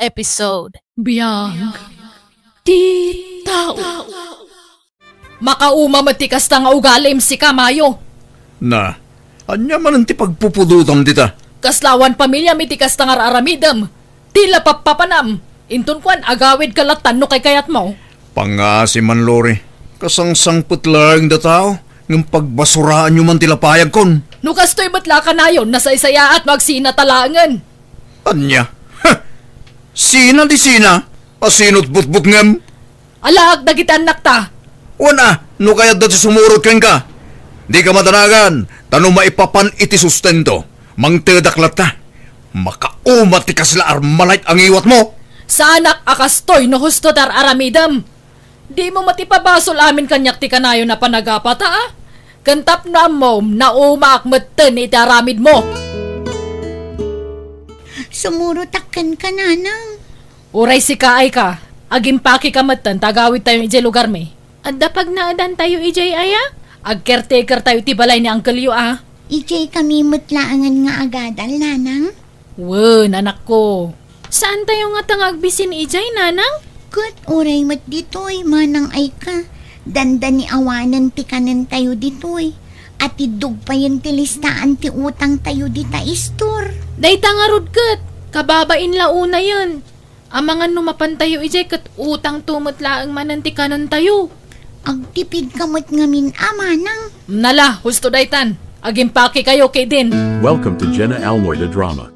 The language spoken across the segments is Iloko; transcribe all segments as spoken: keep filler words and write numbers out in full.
episode. Biag ti tao. Makauma met ti kasta nga ugalim, sika, Mayo. Na, ania manen ti pagpupudotam dita? Kasla awan pamiliam iti kasta nga ar-aramidem. Ti la pappapanam. Inton kuan, agawidka latta no kaykayatmo. Pangngaasim man, Lori. Kasangsangpet laeng da tao, ngem pagbasuraanyo man ti lapayagkon. No kastoy met la kanayon, nasaysayaat no agsinata laengen. Ania? Ha! Sina ti sina? Asinot butbutngem? Alaak dagiti annakta. Wen a, no kayatda ti sumurot kenka, dika madanagan, ta no maipapan iti sustento, mangtedak latta. Makauma ti kasla Armalite a ngiwatmo. Saanak a kastoy no husto ti ar-aramidem. Dimo met ipabasol amin kaniak ti kanayon a panagapata, a? Ken tapno ammom, naumaak metten iti aramidmo. Sumurotak kenka, Nanang. Uray sika ay ka, agimpakeka metten ta agawidtayo idiay lugarmi. Adda pagnaedantayo idiay aya? Ag-caretakertayo iti balay ni angkelyo a. Idiay kami met laengen nga agadal, Nanang. Wen, anakko. Saantayo ngata nga agbisin idiay, Nanang? Ket uray met ditoy, Manang ay ka. Dandani awanen ti kanentayo ditoy. Atiddog payen ti listaan ti utangtayo dita istor. Dayta ngarud ket, kababain la unayen. Amangan no mapantayo idiay ket utangto met laeng manen ti kanentayo. Agtipidka met ngamin a, Manang. Nala, husto daytan. Agimpakekayo ketdin. Welcome to Jenna Almoy the Drama.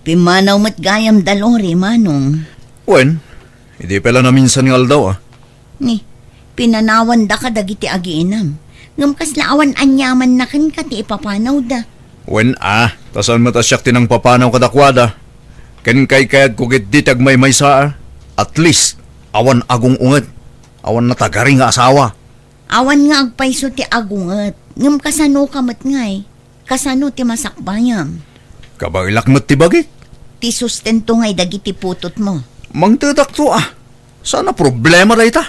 Pimmanaw met gayam da Lori, Manong. Wen, idi pay la naminsan nga aldaw, a. Ni, pinanawanda kadagiti agiinam. Ngem kasla awan aniamanna kenka ti ipapanawda. Wen a, ta saan met a siak ti nangpapanaw kadakuada. Ken kaykayatko ketdi ti agmaymaysa a. At least, awan agung-unget. Awan natagari nga asawa. Awan nga agpayso ti agunget. Ngem kasanoka met ngay? Kasano ti masakbayam? Kabaelak met ti bagik. Ti sustento ngay dagiti putotmo. Mangtedakto a. Saan a problema dayta?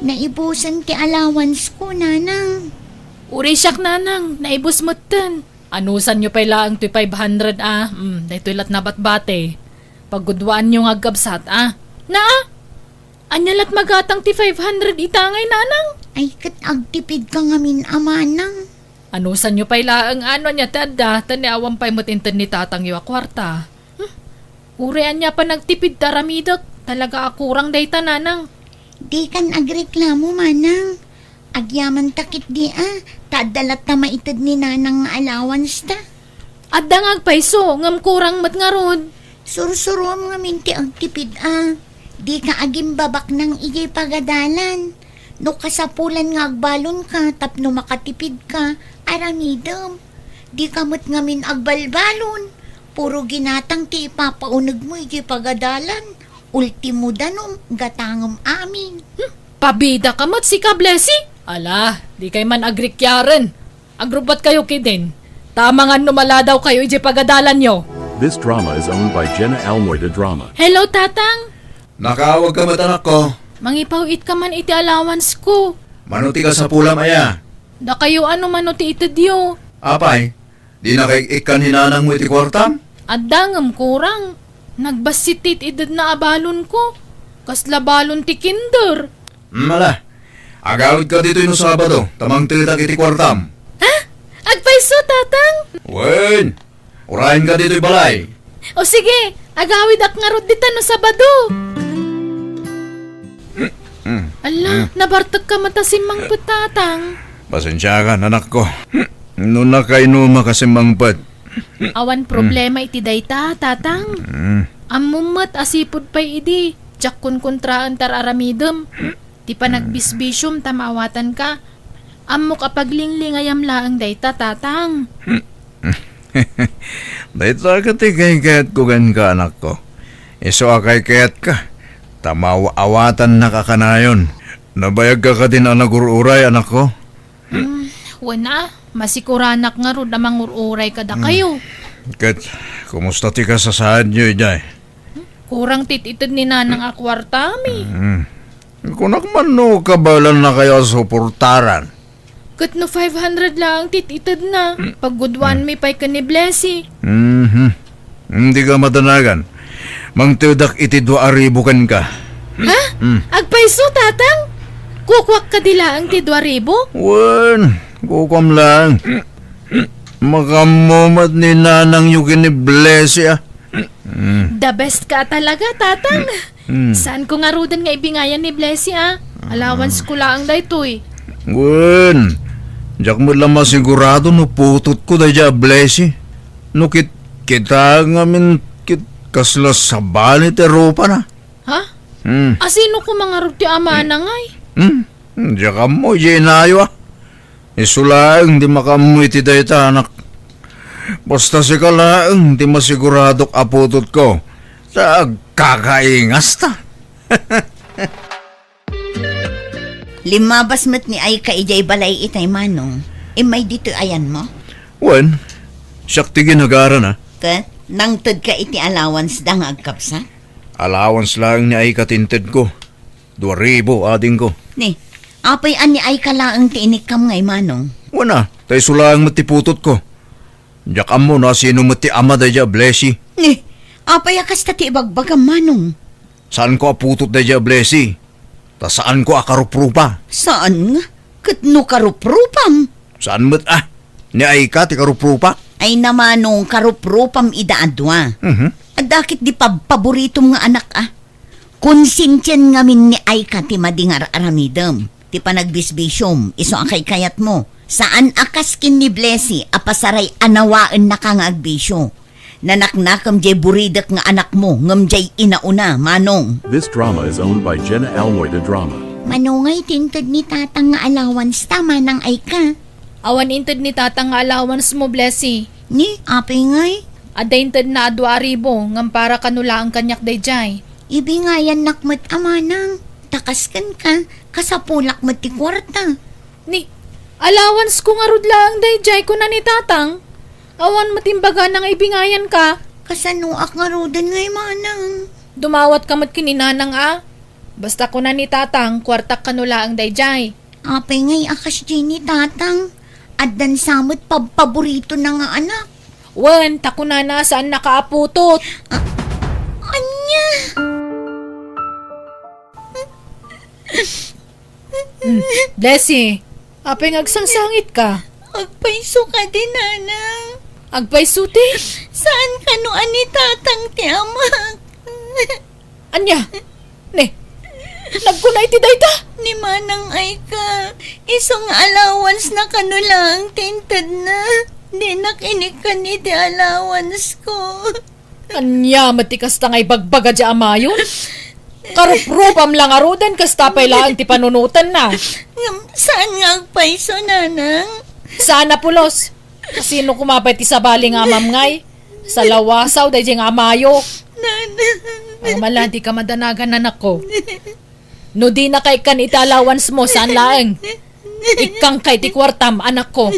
Naibusen ti allowance ko, Nanang. Uray siak, Nanang, naibus metten. Anusanyo pay laeng toy five hundred a? Hmm, daytoy lat nabatbati. Paggudwaanyo nga agkabsat a. Naa? Ania lat magatang ti five hundred ita ngay, Nanang? Ay, ket agtipidka ngamin a, Manang. Anusanyo pay laeng a no ania ti adda, ta ni awan pay met inted ni tatangyo a kuarta. Hmm? Uray ania panagtipid ta aramidek, talaga a kurang dayta, Nanang. Dikan agreklamo, Manang. Agyamanta ketdi a, ta adda latta maited ni Nanang nga allowance ta. Adda nga agpayso, ngem kurang met ngarud. Sursurom ngamin ti agtipid a. Dika agimbabaknang idiay pagadalan. No kasapulan nga agbalonka tapno makatipidka, aramidem. Dika met ngamin agbalbalon. Puro ginatang ti ipapaunegmo idiay pagadalan. Ultimo danum, gatangem amin. Hmm, pabidaka met, sika, Blessy. Ala, dikay man agrikiaren. Agrubbatkayo ketdin. Ta amangan no maladawkayo idiay pagadalanyo. This drama is owned by Jenna Almoy the Drama. Hello, Tatang. Nakaawagka met, anakko. Mangipaw-itka man iti allowance ko. Mano ti kasapulam aya? Dakayo a no mano ti itedyo. Apay, dinaka ik-ikkan ni nanangmo iti kuartam? Adda ngem kurang. Nagbassit ti it-itedna a balonko. Kasla balon ti kinder. Hmm, ala. Agawidka ditoy no Sabado, ta mangtedak iti kuartam. Ha? Agpayso, Tatang? Wen, urayenka ditoy balay. O sige, agawidak ngarud dita no Sabado. Hmm. Ala, hmm, nabartekka met a simmangpet, Tatang. Pasensiakan, anakko. No nakainuma ka simmangpet. Awan problema iti dayta, Tatang. Hmm. Ammom met a sipud pay idi, diak kunkontraen ti ar-aramidem. Ti panagbisbisiom ta maawatanka. Ammok a paglinglingayam laeng dayta, Tatang. Dayta ket ti kaykayatko kenka, anakko. Isu a kaykayatka, ta maaw-awatannaka kanayon. Nabayagka kadin a nagur-uray, anakko? Hmm, wen a, masikuranak ngarud a mangur-uray kadakayo. Hmm. Ket, kumusta ti kasasaadyo idiay? Hmm, kurang ti it-ited ni Nanang a kuartami. Hmm. Kunak man no kabaelannakayo a suportaran. Ket no five hundred laeng ti it-itedna, paggudwaanmi pay ken ni Blessy. Mhm. Dika madanagan. Mangtedak iti dua a ribu kenka. Ha? Hmm. Agpayso, Tatang? Kukuak kadi laeng ti dua ribu? Wen, kukuam laeng. Makaammo met ni nanangyo ken ni Blessy, a. Hmm. The best ka talaga, Tatang. Hmm. Saanko ngaruden nga ibingayan ni Blessy, a. Allowance ko laeng daytoy. Wen, diak met la masigurado no putotko daydiay a Blessy. No kit-, kita ngamin kit-, kasla sabali ti rupana. Ha? Hmm. Asino koma ngarud ti amana ngay? Hmm? Diak ammo, idiay inayo, a. Isu laeng ti makaammo iti dayta, anak. Basta sika laeng ti masiguradok a putotko, ta agkakaingasta. Limmabas met ni Aika idiay balay itay, Manong. Immay ditoy ayanmo? Wen, siak ti ginagarana. Ket, nangtedka iti allowance da nga agkabsat? Allowance laeng ni Aika ti intedko. Dua ribu, adingko. Ni, apay a ni Aika laeng ti inikkam ngay, Manong? Wen a, ta isu laeng met ti putotko. Diak ammo no asino met ti ama daydiay a Blessy. Ni, apay a kasta ti ibagbagam, Manong? Saanko a putot daydiay a Blessy. Ta saanko a karuprupa. Saan nga? Ket no karuprupam? Saan met a? Ni Aika ti karuprupa? Ay na, Manong, karuprupam ida a dua. Mhm. Adda ket di pabpaboritom nga anak, a. Konsintian ngamin ni Aika ti madi nga ar-aramidem. Ti panagbisbisiom, isu a kaykayatmo. Saan a kas ken ni Blessy a pasaray a nawaennaka nga agbisio. Nanaknakem diay buridek nga anakmo ngem diay inauna, Manong. This drama is owned by Jenna Almoy de Drama. Manongay ti inted ni Tatang nga allowance ta, Manang Aika? Awan inted ni Tatang nga allowance mo, Blessy. Ni, apay ngay? Adda intedna a dua a ribu, ngem para kano laeng kaniak daydiay. Ibingayannak met a, Manang. Ta kas kenka, kasapulak met ti kuarta. Ni, allowance ko ngarud laeng daydiay, kuna ni Tatang. Awan met imbagana nga ibingayanka. Kasanoak ngaruden ngay, Manang? Dumawatka met ken ni Nanang a. Basta kuna ni Tatang, kuartak kano laeng daydiay. Apay ngay a kasdiay ni Tatang? Addan sa met pabpaboritona nga anak. Wen, ta kunana a saannaka a putot. A-, ania? Hmm, Blessy, apay nga agsangsangit ka? Agpayso kadi, Nanang. Agpayso ti? Saan kano a ni Tatang ti amak? Ania? Ne, nagkuna iti dayta? Ni Manang Aika, isu nga allowance na kano laeng ti intedna. Dinak inikkan iti allowance ko. Ania met ti kasta nga ibagbaga diay amayon? Karuprupam la ngaruden, kasta pay laeng ti panunotenna. Ngem saan nga agpayso, Nanang? Saan a pulos? Kasino koma pay ti sabali nga amam ngay? Salawasaw daydiay nga amayo. Nanang. Amala, dika madanagan, anakko. No dinaka ikkan iti allowance mo, saan laeng. Ikkangka iti kuartam, anakko.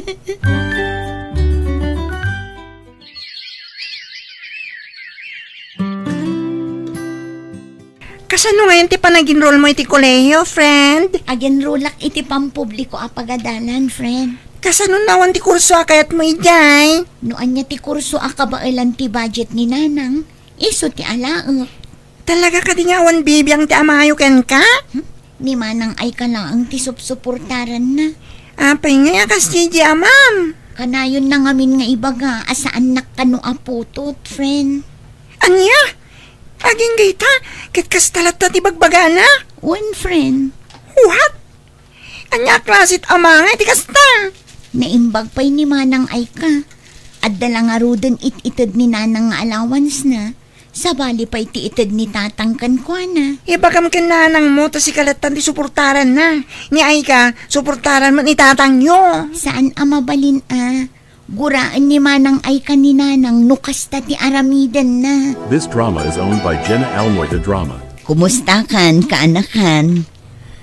Kasano ngayon ti panag-enroll mo iti kolehiyo, friend? Ag-enrollak iti pampubliko a pagadalan, friend. Kasano nawan ti kurso a kayat mo idiay? No ania ti kurso a kabaelan ti budget ni Nanang, isu ti alaek. Talaga kadi nga awan bibiang ti amayo kenka? Hmm? Ni Manang Aika laeng ti supsuportaranna. Apay ngay a kasdiay diay amam? Kanayon na ngamin nga ibaga a saannak kano a putot, friend. Ania? Agingga ita, ket kasta latta ti bagbagana? Wen, friend. What? Ania a klase ti ama nga iti kasta? Naimbag pay ni Manang Aika. Adda la ngaruden it-ited ni Nanang nga allowance na. Sabali pay ti ited ni Tatang kenkuana. Ibagam ken Nanang mo ta sika latta ti suportaranna. Ni Aika, suportaran met ni Tatangyo. Saan a mabalin a. Guraen ni Manang Aika ni Nanang no kasta ti aramidenna. This drama is owned by Jenna Almoy de Drama. Kumustakan, kaanakan?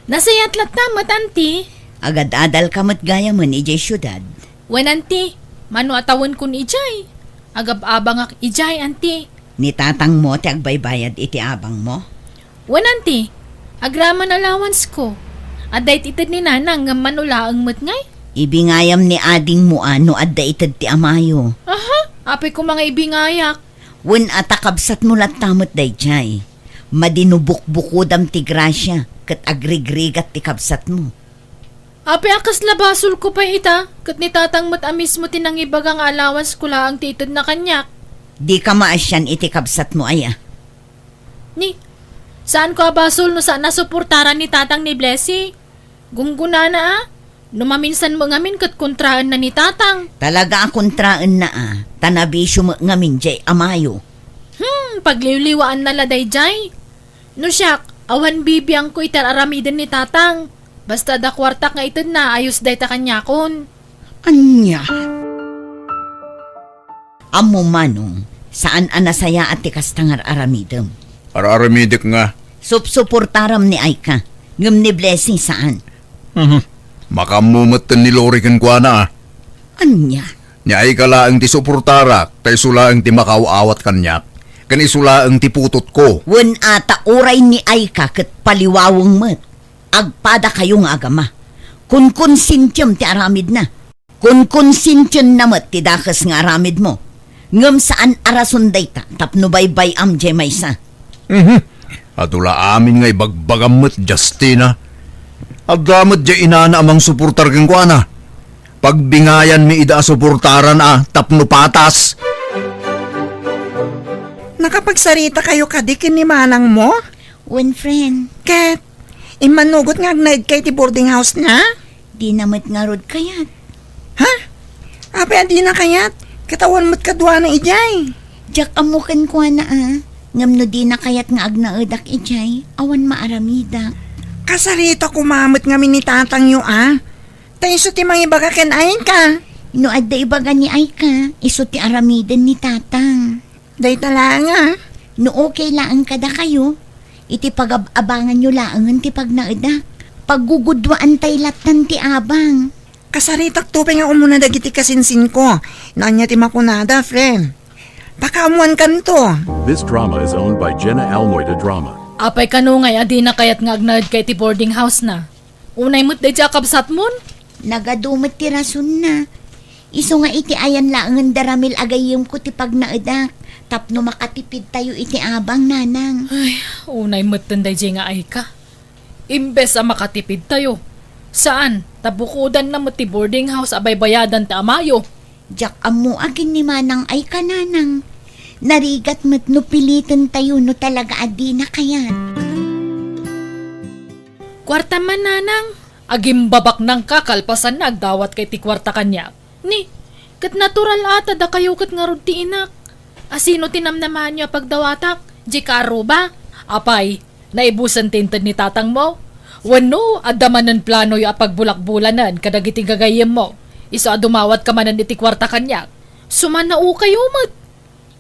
Nasayaat latta met, Auntie. Agad-adalka met gayamen idiay siudad? Wen, Auntie. Mano a tawenkon idiay? Agab-abangak idiay, Auntie. Ni tatangmo ti agbaybayad iti abangmo? Wen, Auntie. Agraman allowance ko. Adda it-ited ni Nanang ngem mano laeng met ngay? Ibingayam ni adingmo a no adda ited ti amayo. Aha, apay koma nga ibingayak? Wen a ta kabsatmo latta met daydiay. Madi no bukbukodam ti grasia ket agrigrigat ti kabsatmo. Apay a kasla basolko pay ita, ket ni tatang met a mismo ti nangibaga nga alawansko laeng ti itedna kaniak. Dika maasian iti kabsatmo aya. Ni, saanko a basol no saan a suportaran ni tatang ni Blessy. Gunggonana a, no maminsan met ngamin ket kontraenna ni tatang. Talaga a kontraenna a, ta nabisio met ngamin diay amayo. Hmm, pagliwliwaanna la daydiay. No siak, awan bibiangko iti ar-aramiden ni tatang. Basta adda kuartak nga itedna, ayos dayta kaniakon. Ania? Ammom, Manong, saan a nasayaat ti kasta nga ar-aramidem. Ar-aramidek nga. Supsuportaram ni Aika, ngem ni Blessing saan. Mhm. Makaammo metten ni Lori kenkuana, a. Ania? Ni Aika laeng ti suportarak, ta isu laeng ti makaaw-awat kaniak, ken isu laeng ti putotko. Wen a ta uray ni Aika ket paliwaweng met. Agpadakayo nga agama. Kunkonsintiem ti aramidna. Kunkonsentienna met ti dakes nga aramidmo. Ngem saan a rason dayta tapno baybay-am diay maysa. Mhm. Adu la amin nga ibagbagam met, Justina. Adda met diay inana a mangsuportar kenkuana. Pagbingayanmi ida a suportaran a tapno patas. Nakapagsarita kayo kadi ken ni manangmo? Wen, friend. Ket, immanugot nga agnaedka iti boarding house-na? Dina met ngarud kayat. Ha? Apay a dina kayat? Ket awan met kaduana idiay. Diak ammo kenkuana a. Ngem no dina kayat nga agnaedak idiay, awan maaramidak. Kasarita koma met ngamin ni tatangyo a. Ta isu ti mangibaga ken Aika. No adda ibaga ni Aika, isu ti aramiden ni tatang. Dayta laeng a. No okay laeng kadakayo, iti pagab-abanganyo laengen ti pagnaedak. Paggugudwaantay lattan ti abang. Kasaritakto pay nga umuna dagiti kasinsinko. No ania ti makunada, friend? Pakaammuankanto. This drama is owned by Jenna Almoida Drama. Apay kano ngay a dina kayat nga agnaedka iti boarding house-na? Unay met daydiay a kabsatmon? Nagadu met ti rasonna. Isu nga iti ayan laengen da Ramil a gayyemko ti pagnaedak tapno makatipidtayo iti abang, nanang. Ay, unay metten daydiay nga Aika. Imbes a makatipidtayo, saan, ta bukodanna met ti boarding house a baybayadan ti amayo. Diak ammo a ken ni manang Aika, nanang. Narigat met no pilitentayo no talaga a dina kayat. Kuartam man, nanang. Agimbabaknangka kalpasan nga agdawatka iti kuarta kaniak. Ni, ket natural a ta dakayo ket ngarud ti inak. A sino ti namnamaanyo a pagdawatak? Diay kaaruba? Apay, naibusen ti inted ni tatangmo? Wenno, adda manen planoyo a pagbulakbulanen kadagiti gagayyemmo? Isu a dumawatka manen iti kuarta kaniak. Sumanaokayo met.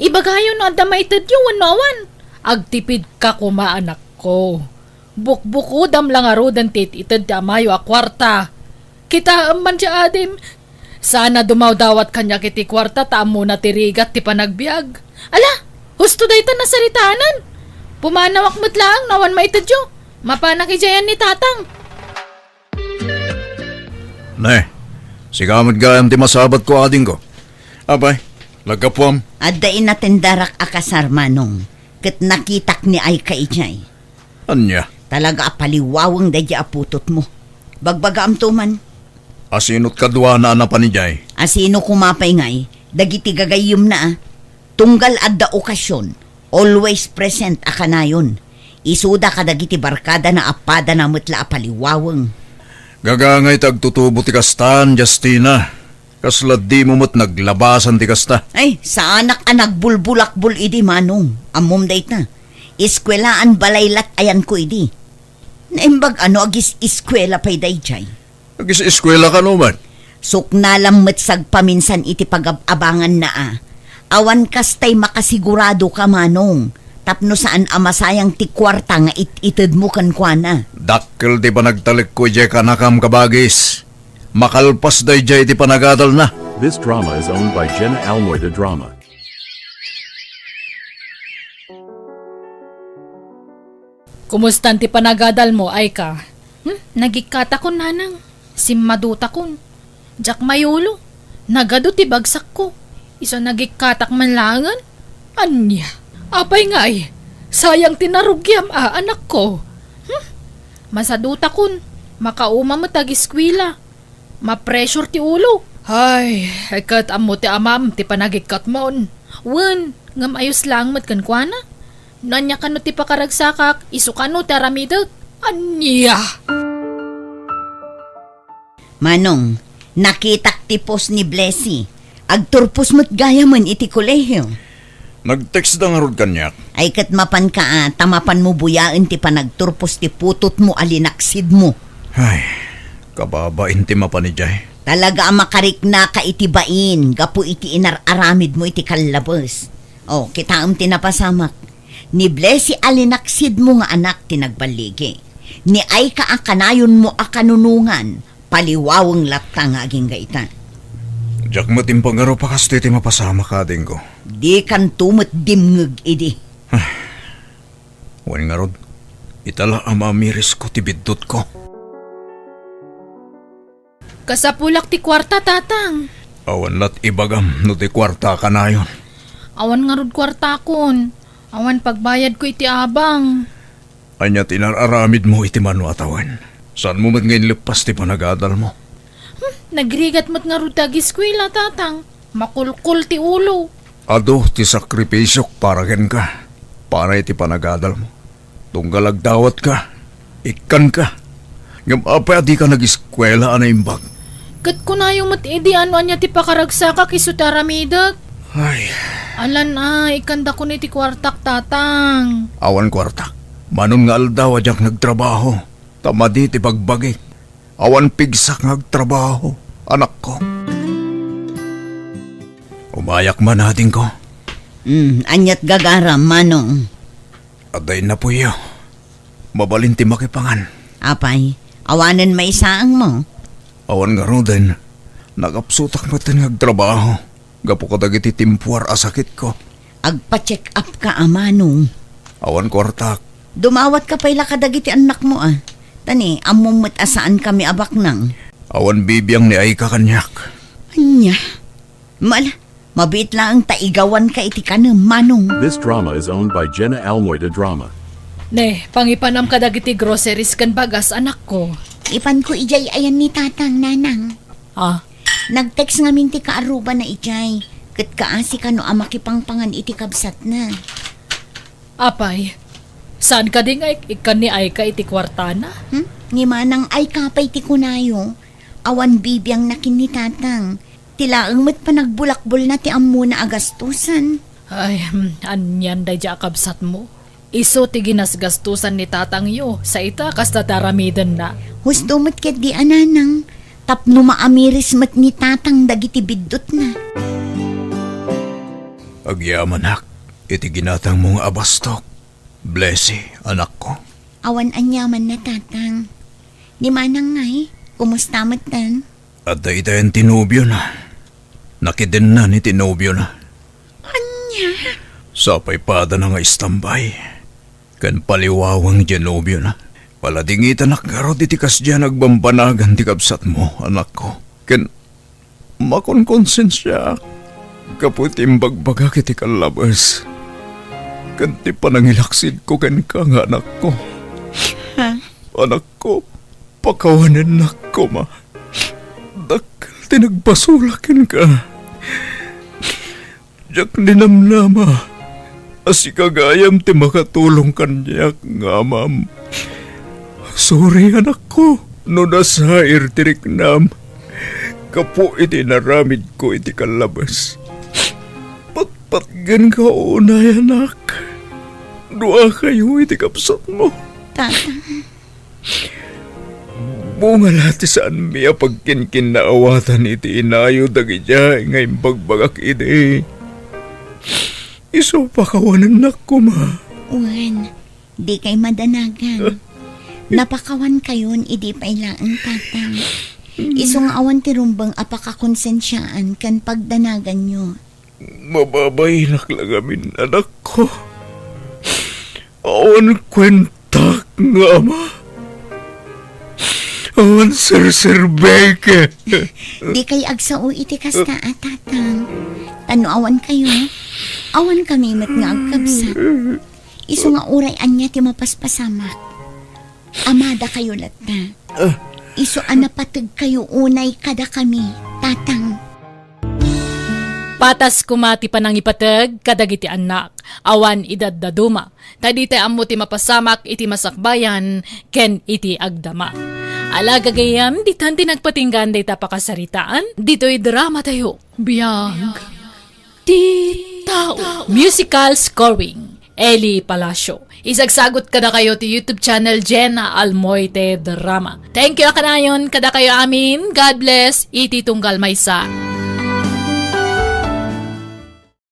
Ibagayo no adda maitedyo wenno awan. Agtipidka koma, anakko. Bukbukodam la ngaruden ti it-ited ti amayo a kuarta. Kitaem man ti adim. Saan a dumawdawat kaniak iti kuarta ta ammona ti rigat ti panagbiag. Ala, husto dayta nasaritanan. Pumanawak met laeng no awan maitedyo. Mapanak idiayan ni tatang. Ne, sika met gayam ti masabatko, adingko. Apay, naggapuam? Adda inatendarak a kasar, Manong, ket nakitak ni Aika idiay. Ania? Talaga a paliwaweng daydiay a putotmo. Bagbagaamto man. Asino ti kaduana a napan idiay? Asino koma pay ngay, dagiti gagayyemna a. Tunggal adda okasion, always present a kanayon. Isuda kadagiti barkadana a padana met la a paliwaweng. Gagangay ti agtutubo ti kastan, Justina. Kasla dimo met naglabasan ti kasta. Ay, saanak a nagbulbulakbol idi, Manong. Ammom dayta. Eskuelaan balay lat ayanko idi. Naimbag a no agis-eskuela pay daydiay. Agis-eskuela kano man? Suknalam met sagpaminsan iti pagab-abanganna a. Awan kastay makasigurado ka, Manong, tapno saan a masayang ti kuarta nga it-itedmo kenkuana. Dakkel ti panagtalekko idiay kanakam, kabagis. Makalpas daydiay ti panagadalna. This drama is owned by Jenna Almoida Drama. Kumustan ti panagadalmo, Aika? Hmm, nagikkatakon, nanang. Simmadutakon. Diak mayulo. Nagadu ti bagsakko. Isu a nagikkatak man laengen. Ania? Apay ngay? Sayang ti narugiam a, anakko. Hmm? Masadutakon, makauma met agiskwela. Ma-pressure ti ulo. Ay, ay ket ammo ti amam ti panagikkatmon. Wen, ngem ayos laeng met kenkuana. No ania kano ti pakaragsakak, isu kano ti aramidek. Ania? Manong, nakitak ti post ni Blessy. Agturpos met gayamen iti kolehio. Nag-text da ngarud kaniak. Ay ket mapanka a, ta mapanmo buyaen ti panagturpos ti putotmo a linaksidmo. Ay, kababain ti mapan idiay. Talaga a makariknaka iti bain gapu iti inar-aramidmo iti kallabes. O, kitaem ti napasamak. Ni Blessy a linaksidmo nga anak ti nagballigi. Ni Aika a kanayonmo a kanunongan, paliwaweng latta nga agingga ita. Diak met impagarup a kastoy ti mapasamak, adingko. Dikanto met dimngeg idi. Wen ngarud, ita la a maamirisko ti biddutko. Kasapulak ti kuarta, Tatang. Awan lat ibagam no ti kuarta kanayon. Awan ngarud kuartakon. Awan pagbayadko iti abang. Ania ti inar-aramidmo iti mano a tawen? Saanmo met nga inleppas ti panagadalmo? Hmm, nagrigat met ngarud ti agiskwela, Tatang. Makulkol ti ulo. Adu ti sakripisiok para kenka, para iti panagadalmo. Tunggal agdawatka, ikkanka. Ngem apay a dika nagiskwela a naimbag? Ket kunayo met idi a no ania ti pakaragsakak isu ti aramidek. Ay. Alan a, ikkandakon iti kuartak, Tatang. Awan kuartak. Manon nga aldaw a diak nagtrabaho, ta madi ti bagbagik. Awan pigsak nga agtrabaho, anakko. Umayak man, adingko. Hmm, aniat gagaram, Manong? Adda innapoyo. Mabalin ti makipangan. Apay, awanen maisaangmo? Awan ngaruden. Nakapsutak metten nga agtrabaho gapu kadagiti timpuar a sakitko. Agpa-check up ka, Manong. Awan kuartak. Dumawatka pay la kadagiti annakmo a. Ta ni, ammom met a saankami a baknang. Awan bibiang ni Aika kaniak. Ania? Mala, mabiit laeng ta igawanka iti kanem, Manong. This drama is owned by Jenna Almoy de Drama. Ne, pangipanam kadagiti groceries ken bagas, anakko. Ipanko idiay ayan ni Tatang, Nanang. Ah? Nag-text ngamin ti kaarrubana idiay, ket kaasi kano a makipangpangan iti kabsatna. Apay, saan kadi nga ik-, ikkan ni Aika iti kuartana? Hmm? Ni Manang Aika pay ti kunayo. Awan bibiangna ken ni Tatang. Ti laeng met panagbulakbolna ti ammona a gastusan. Ay, hmm, anian daydiay a kabsatmo? Isu ti ginasgastusan ni Tatangyo, sa ita kasta ti aramidenna. Husto met ketdi a, Nanang, tapno maamiris met ni Tatang dagiti biddutna. Agyamanak iti ginatangmo nga abastok, Blessy, anakko. Awan aniamanna, Tatang. Ni Manang ngay, kumusta metten? Adda itayen ti nobiona. Nakidennan iti nobiona. Ania? Sapay padana nga istambay ken paliwaweng diay nobiona. Paladingitanak ngarud iti kasdiay a nagbambanagan ti kabsatmo, anakko. Ken makonkonsensiaak gapu iti imbagbagak iti kallabes ken ti panangilaksidko kenka nga anakko. Ha? Anakko, pakawanennak koma. Dakkel ti nagbasolak kenka. Diak ninamnama a sika gayam ti makatulong kaniak nga amam. Sorry, anakko, no nasair ti riknam gapu iti inaramidko iti kallabes. Patpatgenka unay, anak. Duakayo iti kabsatmo. Tata. Bunga la ti saanmi a pagkinkinnaawatan iti inayo dagidiay nga imbagbagak idi. Isu pakawanennak koma. Wen, dikay madanagan. Napakawankayon idi pay laeng, Tatang. Isu nga awan ti rumbeng a pakakonsensiaan ken pagdanaganyo. Mababainak la ngamin, anakko. Awan kuentak nga ama. Awan serserbek. Dikay agsao iti kasta a, Tatang. Ta no awankayo, Awan kami met nga agkabsat. Isu nga uray ania ti mapaspasamak, amadakayo latta. Isu a napateg kayo unay kada kami, Tatang. Patas koma ti panangipateg kadagiti annak, awan idaddaduma, ta ditay ammo ti mapasamak iti masakbayan ken iti agdama. Ala gagayyem, ditan ti nagpatinggan dayta pakasaritaan, ditoy drama tayo. Biag ti tao. Musical scoring, Eli Palacio. Isagsagot kadakayo ti YouTube channel Jenna Almoite Drama. Thank you a kanayon kadakayo amin. God bless. Iti tunggal maysa.